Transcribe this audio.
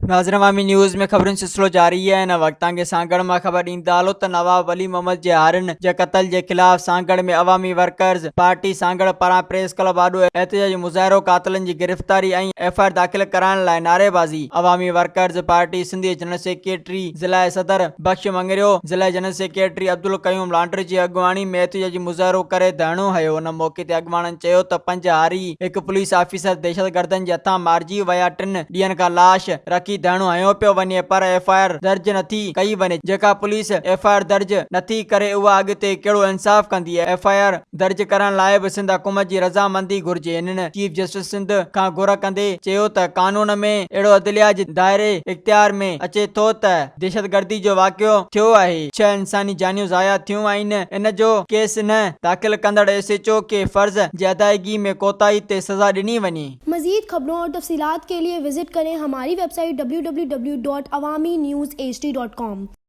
ناظرين عوامي نيوز ۾ خبرن سلسلو جاري آهي هن وقت تان کي سانگهڙ مان خبر ڏيندا هلو ته نواب ولي محمد جي هارين جي قتل جي خلاف سانگهڙ ۾ عوامي ورڪرز پارٽي سانگهڙ پاران پريس ڪلب آڏو احتجاجي مظاهرو قاتلن جي گرفتاري ۽ ايف I R داخل ڪرائڻ لاء نعريبازي عوامي ورڪرز پارٽي سنڌ جي جنرل سيڪريٽري ضلعي صدر بخش مڱريو ضلعي جنرل سيڪريٽري عبدالقيوم لانڊر جي اڳواڻي ۾ احتجاجي مظاهرو ڪري ڌرڻو هنيو ان موقعي تي اڳواڻن چيو ته پنج هاري هڪ پوليس آفيسر دهشتگردن جي هٿان مارجي ويا ٽن ڏينهن کان لاش رکي ڌرڻو هنيو پيو وڃي پر ايف I R درج نٿي ڪئي وڃي جيڪا پوليس ايف I R درج نٿي ڪري اها اڳتي ڪهڙو انصاف ڪندي ايف I R درج ڪرڻ لاء به سنڌ حڪومت جي رضامندي گهرجي هنن چيف جسٽس سنڌ کان گهر ڪندي چيو ته قانون ۾ اهڙو عدليه جي دائري اختيار ۾ اچي ٿو ته دهشتگردي جو واقعو ٿيو آهي ڇهه انساني جانيون ضايع ٿيون آهن ان جو ڪيس نه داخل ڪندڙ ايس ايڇ او کي فرض جي ادائيگي ۾ ڪوتاهي تي سزا ڏني وڃي. مزيد خبرون اور تفصيلات کے لئے وزٽ ڪرين ھماري web site www.awamiNewsHD.com.